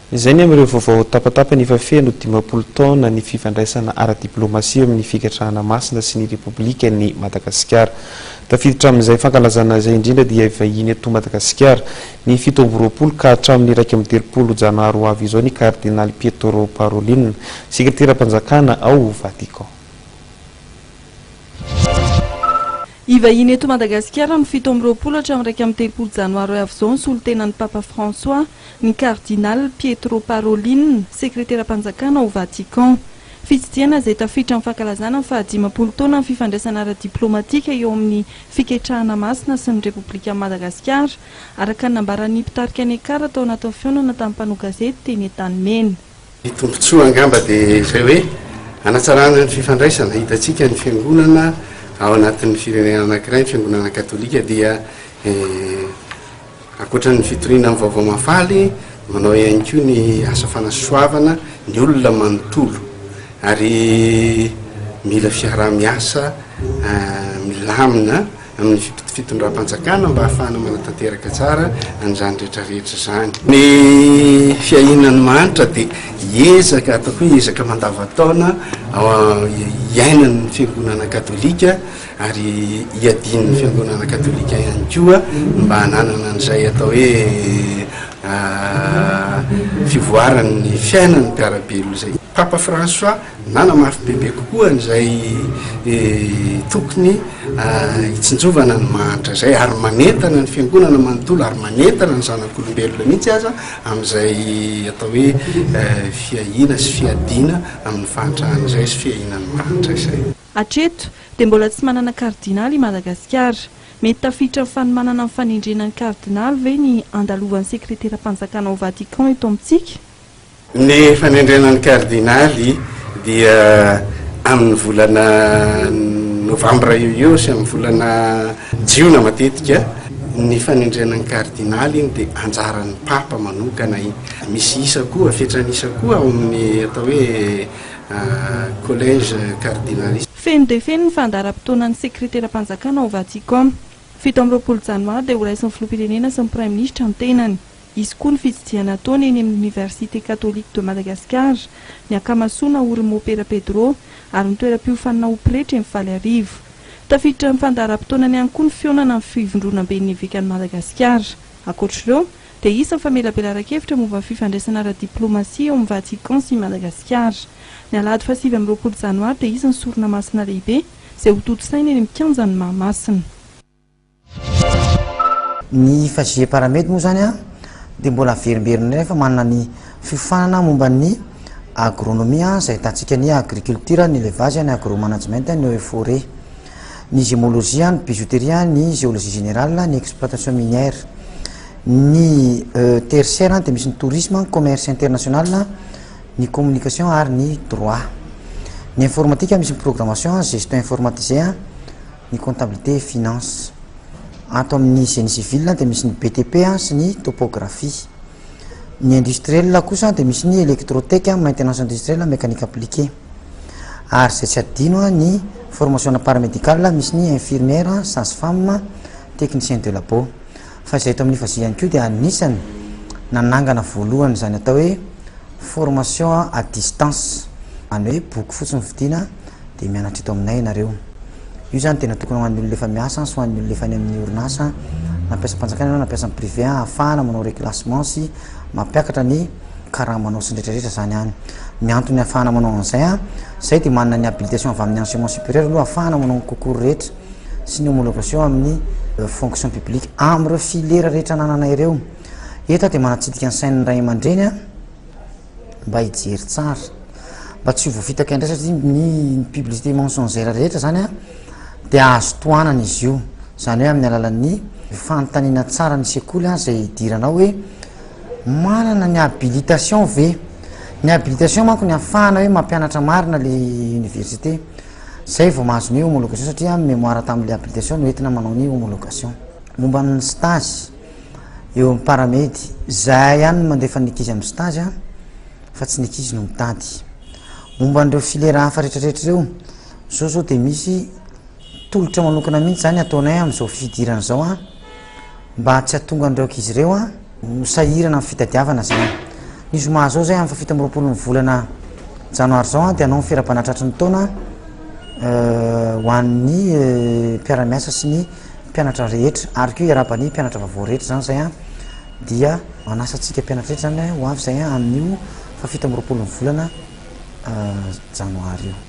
Izay ny amin'ireo vaovao tapatapany efa feno 50 taona ny fifandraisana ara-diplaomasia eo amin'ny Fikatrahana Masina sy ny Repoblikan'i Madagasikara. Tafiditra amin'izay fankalazana izay indrindra dia hivahiny eto Madagasikara ny 27 ka hatramin'ny 31 janoary ho avy izao ny Kardinaly Pietro Parolin, sekreteram-panjakana ao Vatican. Hivahiny eto Madagasikara amin'ny 27 hatramin'ny 31 janoary ho avy izao ny solontenan'ny Papa François, ny Kardinaly Pietro Parolin, sekreteram-panjakana ao Vatican. Fitsidihana izay tafiditra amin'ny fankalazana ny faha-50 taona ny fifandraisana ara-diplaomatika eo amin'ny Fiketrahana Masina sy ny Repoblikan'i Madagasikara, araka ny nambaran'ny mpitarika ny Ekar tao anatin'ny fihaonana tamin'ny mpanao gazety teny Antanimena. Ny tombontsoa angamba dia izay hoe hanatsarana ny fifandraisana. Hitantsika ny fiangonana ao anatin'ny firenena anankiray, ny fiangonana katolika dia ankoatra ny fitoriana ny vaovao mahafaly, manao ihany koa ny asa fanasoavana ny olona manontolo. Ary mila fiaraha-miasa milamina amin'ny fitondram-panjakana mba hahafahana manatanteraka tsara an'izany rehetra rehetra izany. Ny fiahiana ny mahantra dia ezaka, ataoko hoe ezaka mandavantaona iainan'ny fiangonana katolika ary iadian'ny fiangonana katolika ihany koa mba hananana an'izay atao hoe fivoaran'ny fiainan'ny mpiara-belona izay. Papa François Nanamafy bebe kokoa an'izay tokony hitsinjovana ny mahantra izay ary manentana ny fiangonana manontolo ary manentana ny zanak'olombelona mihitsy aza amin'izay atao hoe fiahiana sy fiadiana amin'ny fahantrana izay sy fiahiana ny mahantra izay. Hatreto dia mbola tsy manana kardinaly i Madagasikara. Mety tafiditra amin'ny fanomanana ny fanendrena ny kardinaly ve ny handalovan'ny sekreteram-panjakana ao Vatican eto amintsika? Ny fanendrena ny kardinaly dia amin'ny volana novambra eo eo sy amin'ny volana jiona matetika. Ny fanendrena ny kardinaly iny dia anjaran'ny papa manokana iny. Misy isa koa, fetran'isa koa ao amin'ny atao hoe collège cardinaliste. Feno dia feno ny fandaharam-potoanan'ny sekreteram-panjakana ao Vatican. 27 janoary dia horaisin'ny filoham-pirenena sy ny praiminisitra ny tenany. Hisy koa ny fitsidihana ataony eny amin'ny Université Catholique de Madagascar, ny Akamasoa naorin'i Mopera Pedro ary ny toeram-piofanana ho pretra eny Faliarivo. Tafiditra amin'ny fandaharam-potoanany ihany koa ny fihaonana amin'ny Fivondronamben'ny Evekan'i Madagasikara. Ankoatra ireo, dia hisy ny famelabelaran-kevitra momba ny fifandraisana ara-diplaomasia eo amin'ny Vatican sy i Madagasikara. Ny alahady faha 29 janoary dia hisy ny sorona masina lehibe izay hotontosaina eny amin'ny kianjan'i Mahamasina. Ny FAGE Paramed moa zany dia mbola averimberina indray fa manana ny fiofanana momba ny agronomie izay ahitantsika ny agriculture, ny élevage, ny agro-management, ny eaux et forêts, ny gémologie, ny bijouterie, ny géologie générale, ny exploitation minière. Ny tertiaire dia misy ny tourisme, commerce international, ny communication ary ny droit. Ny informatique misy ny programmation, gestion informatisée, ny comptabilité et finance. Ato amin'ny génie civil dia misy ny BTP sy ny topographie. Ny industriel kosa dia misy ny électrotech, maintenance industrielle, mécanique appliquée. Ary izay tsy adino ny formation paramédicale misy ny infirmière, sage femme, technicien de labo. Fa izay eto amin'ny IFAZI ihany koa dia anisany nanangana voalohany izany atao hoe formation à distance. Izany hoe boky fotsiny vidiana dia mianatra eto aminay ianareo. Io izany dia natokana ho an'ny olona efa miasa sy ho an'ny olona efa any amin'ny orinasa na mpiasam-panjakana ianao na mpiasan'ny privé ahafahana manao reclassement sy mampiakatra ny karamanao sy ny rehetra rehetra izany any. Ny antony ahafahana manao an'izay an, izay dia manana ny habilitation avy amin'ny enseignement supérieur aloha ahafahana manao ny concours rehetra sy ny homologation amin'ny fonction publique amin'ireo filière rehetra ananana ireo. Eto aho dia manatsidika ny sain'ny ray aman-dreny an. mba hijery tsara mba tsy ho voafitaka indray satria ny publicité mensongère rehetra zany a de azo tohanana izy io, zany hoe amin'ny alalan'ny fanontaniana tsara ny sekoly a zay hidiranao hoe manana ny habilitation ve, ny habilitation manko ny ahafahana hoe mampianatra marina le université, zay vao mahazo ny homologation satria mémoire tamin'le habilitation no entina manao ny homologation. Momba ny stage, Eo amin'ny paramedy, zahay ihany no mandefa ny ankizy amin'ny stage an, fa tsy ny ankizy no mitady. Momba an'ireo filière hafa rehetrarehetra ireo, zao zao dia misy tolotra manokana mihitsy zany ataonay amin'izao fidirana izao an, mba tsy hahatonga an'ireo ankizy ireo an, ho sahirana amin'ny fitadiavana zany. Ny zoma izao izay amin'ny faha 27 ny volana janoary izao dia hanao ny fiarahabana tratry ny taona ho an'ny mpiara-miasa sy ny mpianatra rehetra ary koa hiarahaba ny mpianatra vaovao rehetra izany izay dia manasa antsika mpianatra rehetra izany ho avy izay amin'io faha 27 ny volana janoary io.